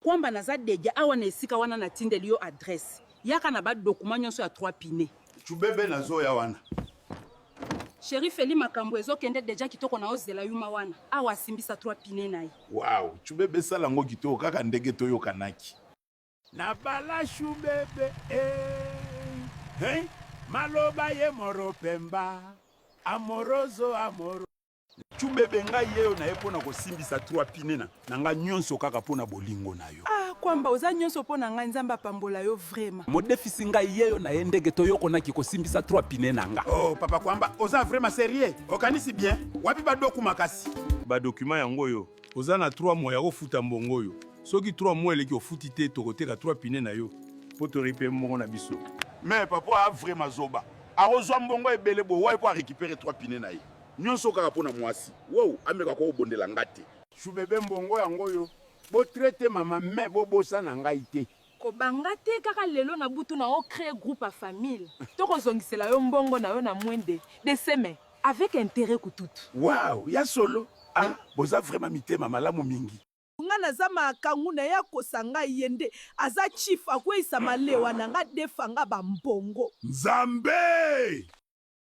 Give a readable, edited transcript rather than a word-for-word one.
Kwamba naza deja awa na esika wana na tindeli yo adresse yaka na ba documents nionso ya 3 pneus. Chubebe nazoya wana. Cherie Feli makambu ezo kende deja kitoko nao zela yuma wana awa asimbisa 3 pneus naye. Waouh chubebe sala ngo kitoko kaka ndege toyokanaki. Na bala chubebe eh hein maloba ye moro pemba amoroso amoro. Chubebe ngai yeyo naye pona kosimbisa trois pine na na nga nionso kaka pona bolingo na yo. Ah kwamba oza nionso pona ngai nzambe apambola yo vrema. Modefisi ngai yeyo naye ndege toyokonaki kosimbisa trois pine na nga. Oh papa kwamba oza vrema serieux okanisi bien wapi ba doku makasi. Ba documents yango oyo. Oza na 3 mois yako futa mbongo oyo. Soki 3 mois eleki ofuti te toko teka 3 pneus nayo po to recuperer mbongo na biso. Mais papa oyo aza vraiment zoba akozua mbongo ebele boye wapi po a recuperer 3 pneus naye. Nionso kaka pona muasi wow ameka ko bondela nga te. Chou bebe mbongo yango oyo bo traite mama mais bo bosana ngai te. Ko banga te kaka lelo na butu nao cree groupe ya famile toko zongisela yo mbongo nayo na moins de de semain avec interet kututu. Wow ya solo ah boza vraiment mitema malamu mingi. Nga naza maakangu naye akosa ngai yende aza chief akueyisa malewa nanga adefa nga ba mbongo. Nzambe!